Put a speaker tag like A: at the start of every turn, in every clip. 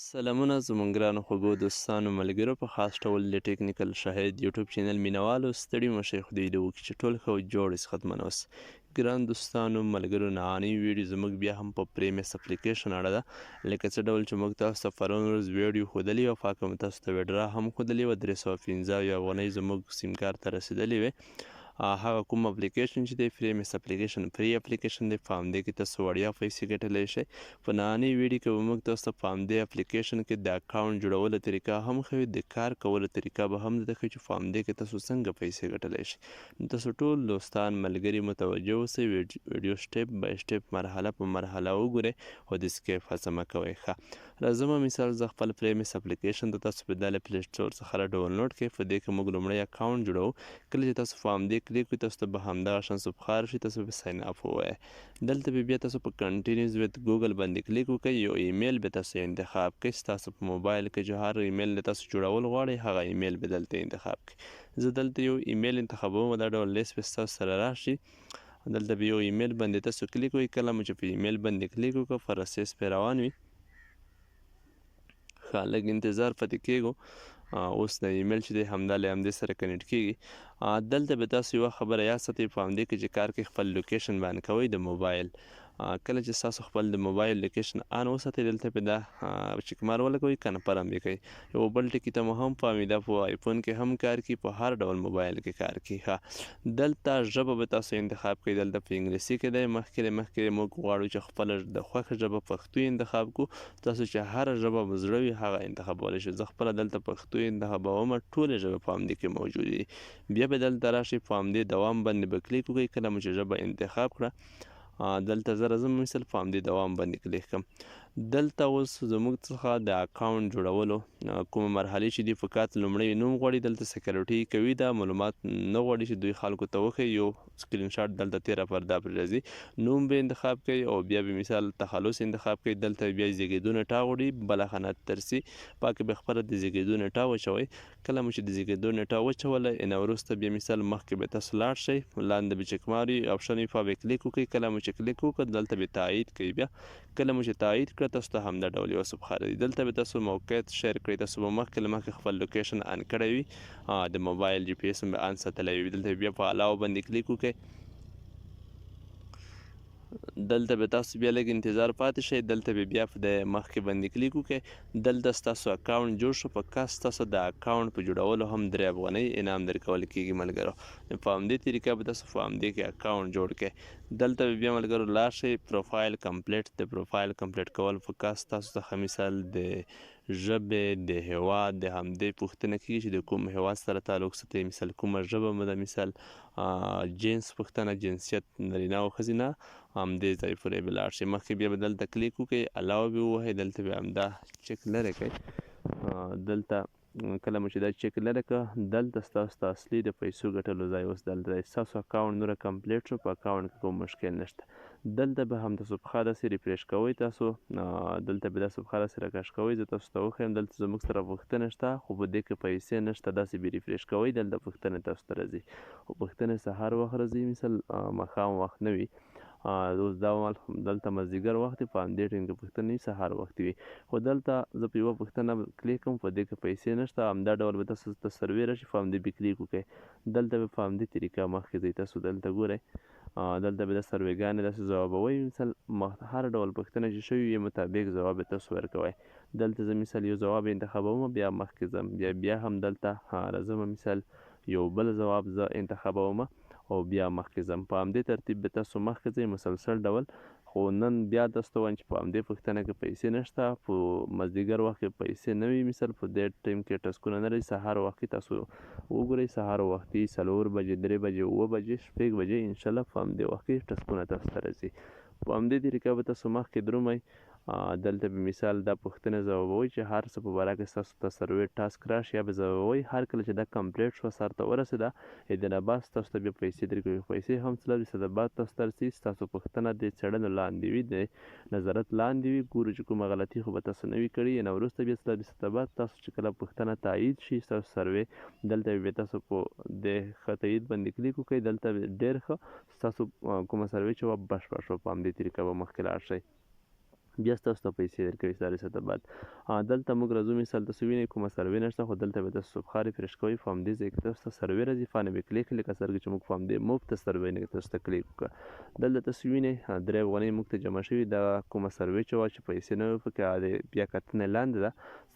A: سلامونه زمونږ ګرانو خوږو دوستانو ملګرو په خاص ډول د ټیکنیکل شاهد یوټیوب چینل مینوالو ستړي مشه خدای دې وکړي چې ټول ښه او جوړ صحتمن اوسئ. ګران دوستانو ملګرو، نننۍ ویډیو زموږ بیا هم په پریمیس اپلیکیشن اړه ده. لکه څه ډول چې موږ تاسو ته پرون ورځ ویډیو ښودلې وه، پاکه مو تاسو ته ویډرا هم ښودلې وه، 375 افغانۍ زموږ سیم کارت ته رسېدلې وې. هغه کوم اپلیکیشن چې دی پریمیس اپلیکیشن فری اپلیکیشن دی، په همدې کې تاسو وړیا پیسې ګټلی شئ. په نننۍ ویډیو کې به موږ تاسو ته په همدې اپلیکیشن کې د اکاونټ جوړولو طریقه هم ښیو، د کار کولو طریقه به هم درته ښیو چې په همدې کې تاسو څنګه پیسې ګټلی شئ. نو تاسو ټول دوستان ملګري متوجه اوسئ، ویډیو سټیپ بای سټیپ مرحله په مرحله وګورئ او د سکیپ هڅه مه کوئ. ښه راځم، مثال زه خپل پریمیس اپلیکیشن ته تاسو په دله پلی سټور څخه را ډاونلوډ کړئ. په دې کې موږ لومړی اکاونټ جوړوو. کله چې تاسو په همدې کلیک وکړئ، تاسو ته به همدغه شان صفحه راشي، تاسو به ساین اپ ووایئ. دلته به بیا تاسو په کنټینیوز ویت ګوګل باندې کلیک وکړئ، یو ایمیل به تاسو انتخاب کړئ. ستاسو په موبایل کې چې هر ایمیل له تاسو جوړول غواړئ هغه ایمیل به دلته انتخاب کړئ. زه دلته یو ایمیل انتخابوم، دا ډول لیست به ستاسو سره راشي. دلته به یو ایمیل باندې تاسو کلیک وکړئ. کله مو چې په ایمیل باندې کلیک وکړ، پروسس پرې روان وي. ښه لږ انتظار پاتې کېږو. اوس د ایمیل چې دی همدا له همدې سره کنیکټ کېږي. دلته به تاسو یوه خبره یاد ساتئ، په همدې کې چې کار کوئ خپل لوکیشن باندې کوئ د موبایل. کله چې تاسو خپل د موبایل لوکیشن آن وساتئ، دلته به دا چکمار ولګوئ، کنفرم یې کړئ. یو بل ټکي ته مو هم پام وي، دا په آیفون کې هم کار کوي، په هر ډول موبایل کې کار کوي. ښه دلته ژبه به تاسو انتخاب کړئ، دلته په انګلیسي کې دی. مخکې له مخکې موږ غواړو چې خپله د خوښې ژبه پښتو انتخاب کړو. تاسو چې هره ژبه مو زړه وي هغه انتخابولی شئ. زه خپله دلته پښتو انتخابوم، ټولې ژبې په همدې کې موجودې دي. بیا به دلته راشئ، په همدې دوام باندې به کلیک وکړئ. کله مو چې ژبه انتخاب کړه، دلته زه راځم، مثال په همدې دوام باندې کلیک کوم. دلته اوس زموږ څخه د اکاونټ جوړولو کومه مرحلې چې دي، فقط لومړی نوم غواړي. دلته سکیورټي کوي، دا معلومات نه غواړي چې دوی خلکو ته وښیي. یو سکرین شاټ دلته تېره پرده پرې راځي. نوم به انتخاب کوي او بیا به مثال تخلص انتخاب کوي. دلته بیا زیږېدو نېټه غواړي، بله خانه ترسي پاکې به خپله د زیږېدو نېټه وچوئ. کله مو چې د زیږېدو نېټه وچوله، ان وروسته بیا مثال مخکې به تاسو لاړ شئ، لاندې به چکمار وي اپشن وي، په به کلیک وکړئ. کله مو چې کلیک وکړ، دلته به تایید کوي. بیا کله مو چې تایید کړه، تاسو ته همدا ډول یو صفحه راځي. دلته به تاسو موقعیت شیر کړئ. تاسو به مخکې له مخکې خپل لوکیشن آن کړی وي، د موبایل جی پي اس به آن ساتلی وي. دلته بیا په علاوه باندې کلیک وکړئ. دلته به تاسو بیا لږ انتظار پاتې شئ. دلته به بیا په د مخکې باندې کلیک وکړئ. دلته ستاسو اکاونټ جوړ شو. په کاس ستاسو د اکاونټ په جوړولو هم 3 افغانۍ انعام درکول کېږي ملګرو. نو په همدې طریقه به تاسو په همدې کې اکاونټ جوړ کړئ. دلته به بیا ملګرو لاړ شئ، پروفایل کمپلیټ. د پروفایل کمپلیټ کول په کاس تاسو څخه مثال د ژبې، د هېواد، د همدې پوښتنه کېږي چې د کوم هېواد سره تعلق ساتئ، مثال کومه ژبه مو ده، مثال جنس پوښتنه، جنسیت نارینه او ښځینه، همدې ځای پورې به لاړ شئ. مخکې بیا به دلته کلیک وکړئ، علاوه به ووهئ، دلته به همدا چک لرې کړئ. دلته کله مو چې دا چک لرې کړه، دلته ستاسو د اصلي د پیسو ګټلو ځای اوس دلته دی. ستاسو اکاونټ نوره کمپلیټ شو، په اکاونټ کې کوم مشکل نشته. دلته به هم د صفحه داسې ریفریش کوئ تاسو، دلته به دا صفحه داسې راکش کوئ. زه تاسو ته وښیم، دلته زموږ سره پوښتنه شته، خو په دې کې پیسې نشته. داسې به ریفریش کوئ، دلته پوښتنه تاسو ته راځي، خو پوښتنې سهار وخت راځي، مثال ماښام وخت نه وي. اوس دا مهال دلته مازدیګر وخت دی، په همدې ټایم کې پوښتنه وي، سهار وخت وي. خو دلته زه په یوه پوښتنه کلیک کوم، په دې کې پیسې نشته. همدا ډول به تاسو ته سروې راشي، په همدې به کلیک وکړئ. دلته به په همدې طریقه مخکې ځئ. تاسو دلته ګورئ، دلته به دا سروېګانې داسې ځوابوئ. مثال هر ډول پوښتنه چې شوې وي مطابق ځواب به تاسو ورکوئ. دلته زه مثال یو ځواب انتخابوم، بیا مخکې ځم، بیا هم دلته راځم، مثال یو بل ځواب زه انتخابوم او بیا مخکې ځم. په همدې ترتیب به تاسو مخکې ځئ مسلسل ډول. خو نن بیا تاسو ته وایم چې په همدې پوښتنه کې پیسې نشته، په مازدیګر وخت کې پیسې نه وي، مثال په دې ټایم کې ټسکونه نه راځي. سهار وخت کې تاسو وګورئ، سهار وختي 4 بجې، 3 بجې، 7 بجې، 6 بجې انشاءالله په همدې وخت کې ټسکونه تاسو ته راځي. په همدې طریقه به تاسو مخکې درومئ. دلته به مثال دا پوښتنه ځوابوئ چې هر څه په باره کې ستاسو ته سروې ټاسک راشي یا به ځوابوئ. هر کله چې دا کمپلیټ شوه، سر ته ورسېده، اذن بعد تاسو ته بیا پیسې درکوي. پیسې هم 4 فیصده بعد تاسو ته رسي. ستاسو پوښتنه د څېړنو لاندې وي، د نظارت لاندې وي، ګورو چې کومه غلطي خو به تاسو نه وي کړې. نه وروسته بیا 4 فیصده بعد تاسو چې کله پوښتنه تایید شي ستاسو سروې، دلته بیا تاسو په د ښه تایید باندې کلیک وکړئ. دلته ډېر ښه ستاسو کومه سروې چې وه بشپړ شوه. په همدې طریقه به مخکې لاړ شئ. بیا ستاسو ته پیسې درکوي 4 ساعته بعد. دلته موږ راځو، مثال تاسو وینئ کومه سروې نشته، خو دلته به تاسو صبح refresh کوئ، په همدې ځای کې تاسو ته سروې راځي، فانه به کلیک، لکه څرنګه چې موږ په همدې مفته سروې نه تاسو ته کلیک وکړه. دلته تاسو وینئ 3 افغانۍ موږ ته جمع شوي. دا کومه سروې چې وه چې پیسې نه وې پکې، بیا کتنې لاندې ده.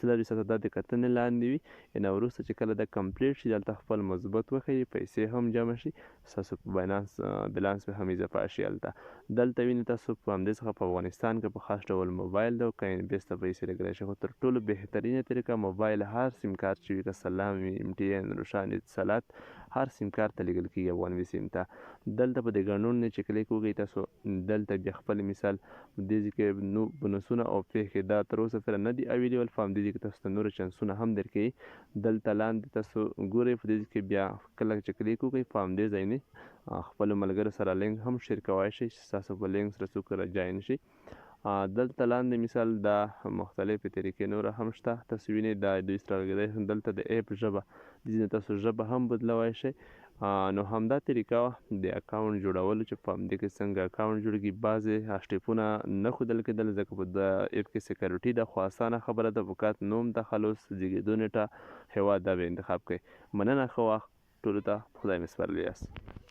A: 24 ساعته دا د کتنې لاندې وي. ان وروسته چې کله دا complete شي، دلته خپل مثبت وښیي، پیسې هم جمع شي، ستاسو په باینانس بیلانس به هم اضافه شي. هلته دلته وینئ تاسو په همدې څخه په افغانستان کې په خاص ډول موبایل ده او کوین بیس ته پیسې لګلی شي، خو تر ټولو بهترینه طریقه موبایل هر سیم کارت چې وي، که سلام وي، ام ټي ان، روشان، اتصالات، هر سیم کارت ته لیږل کېږي افغانوي سیم ته. دلته په دې ګڼون نه چې کلیک وکړئ تاسو، دلته بیا خپل مثال دې ځای کې نو بونسونه او پېښې دا تر اوسه پورې نه دي available. په همدې ځای کې تاسو ته نور چانسونه هم درکوي. دلته لاندې تاسو ګورئ، په دې ځای کې بیا کله چې کلیک وکړئ، په همدې ځای نه خپلو ملګرو سره لینک هم share کوای شئ چې ستاسو په لینک سره څوک را join شي. دلته لاندې مثال دا مختلفې طریقې نور هم شته. تاسو وینئ دا دوی سره غږېدای. دلته د app ژبه، دې تاسو ژبه هم بدلوای شئ. نو همدا طریقه وه د اکاونټ جوړولو چې په همدې کې څنګه اکاونټ جوړیږي. بعضې step ونه نه ښودل کېدل، ځکه په د app کې security ده، خو اسانه خبره ده، فقط نوم، تخلص، زیږېدو نېټه، هېواد دا به انتخاب کړئ. مننه، ښه وخت ټولو ته، خدای مې سپارلی یاست.